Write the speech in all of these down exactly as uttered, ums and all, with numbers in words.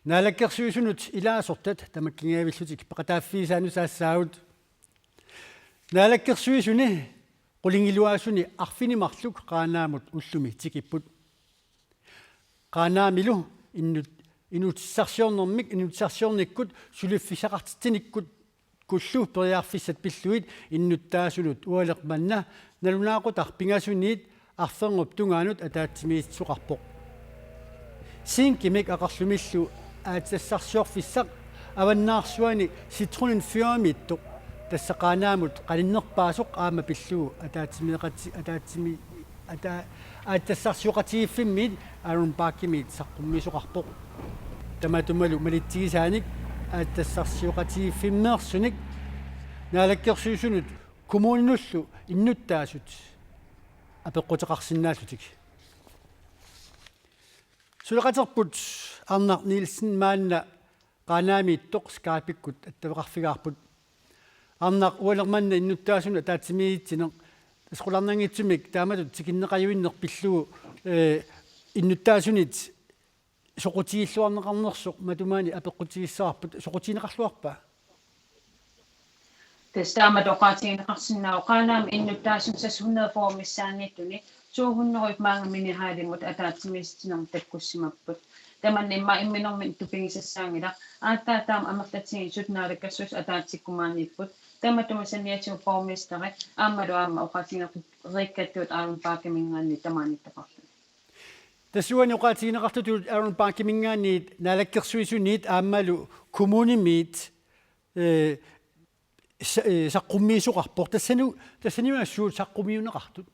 Naalakkersuisunut ilaasortat tamakkingavillutik peqataaffigisaannut saassaagut. Naalakkersuisuni qulingiluaasuni arfineq-marluk Qaanaamut ullumi tikipput. Qaanaamilu innut-, inuutissarsiornermik, inuutissarsiornikkut suliffissaqartitsinikkut kullu periarfissat pillugit innuttaasunut ualeq manna nalunaaqutaq pingasuniit arferngup tungaanut ataatsimiisoqarpoq. Zinkimik aqerlumillu aatsitassarsiorfissaq avannaarsuani Citroën Fyrremiittoq, tassa Qaanaamut qaninnerpaasoq aamma pillugu ataatsimeeqati-, ataatsimi-, ata-, aatsitassarsioqatigiiffimmiit Aaron Parkimiit saqqummiisoqarpoq. Tamatumalu malitsigisaanik aatsitassarsioqatigiiffimmeersunik Naalakkersuisunut kommuninullu innuttaasut apeqquteqarsinnaallutik. Suleqaterput Arnaq Nielsen maanna Qaanaamiittoq Skype-ikkut attaveqarfigaarput. Arnaq, ualeq manna innuttaasunut ataatsimiitsineq, tassa qularnanngitsumik taamatut tikinneqajuinneq pillugu, ee, innuttaasunit soqutigilluarneqarnersoq matumaani apeqqutigissavarput, soqutigineqarluarpa? Tassa taamatut oqaatigineqarsinnaavoq, Qaanaami innuttaasunut seks hundrede fyrre missaanniittuni to hundrede maanga minihallimut ataatsimiititsinermut takkussimapput. Tamanna immaqa imminorminnut tupigisassaanngilaq. Aatsaat taama amerlatigisut Naalakkersuisut ataatsikkumaaniipput. Tamatuma saniatigut borgmesteri aammalu aamma oqaatigineqartut Riikkattut Aaron Parkiminngaanniit tamaaniittoqarluni. Tassa uani oqaatigineqartutut Aaron Parkiminngaanniit Naalakkersuisuniit aammalu kommunimiit, ee, sa-, ee, saqqummiisoqarpoq. Tassani-, tassaniuna suut saqqummiunneqartut?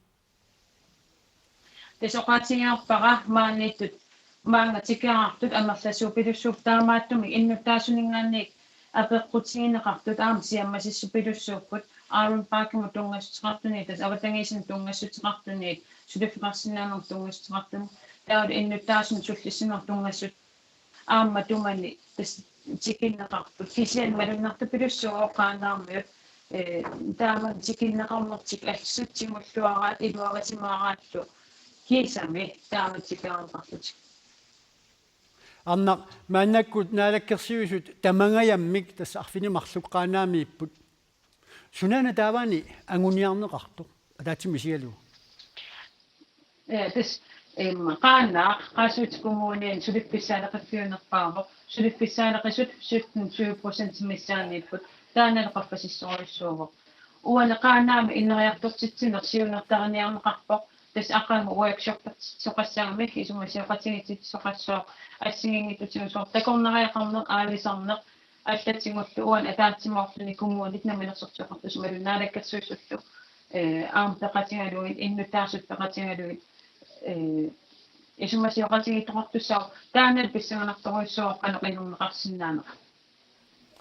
Tassa oqaatigiarpara maaniittut maanga tikeraartut amerlasuupilussuupput, taamaattumik innuttaasuninngaanniit apeqqutigineqartut aamma siammasissupilussuupput, Aaron Parkimut tunngassuteqartuniit, tassa avatangiisinut tunngassuteqartuniit, suliffeqarsinnaanermut tunngassuteqartuniit, taavalu innuttaasunut sullissinermut tunngassut aamma tumani tassa tikinneqarput. Kisianni malunnartupilussuuvoq Qaanaarmiut, ee, taama tikinneqarnertik assut tigulluaraat iluarisimaaraallu kiisami taama tikeraartarlutik. Arnaq, maannakkut Naalakkersuisut tamangajammik tassa arfineq-marluk Qaanaamiipput. Sunaana taavani anguniarneqartoq ataatsimut isigalugu? Ee, tassa, em, Qaanaaq Qaasuitsup Kommuniani suliffissaaleqiffiunerpaavoq. Suliffissaaleqisut sytten tyve procent missaanniipput. Taannalu qaffasissorujussuuvoq. Uani Qaanaami ineriartortitsineq siunertariniarneqarpoq. Tassa aqagu workshoppertitsisoqassagamik isumasioqatigiitsitsisoqassooq, assigiinngitsutigisortaqarneq, aalisarneq allatigullu uani ataatsimoorluni kommunit namminersortioqartussat imaluunniit Naalakkersuisullu, ee, aamma peqatigalugit, innuttaasut peqatigalugit, ee, isumasioqatigiittoqartussooq, taanna pissanganartorujussuuvoq qanoq inerneqarsinnaaneq.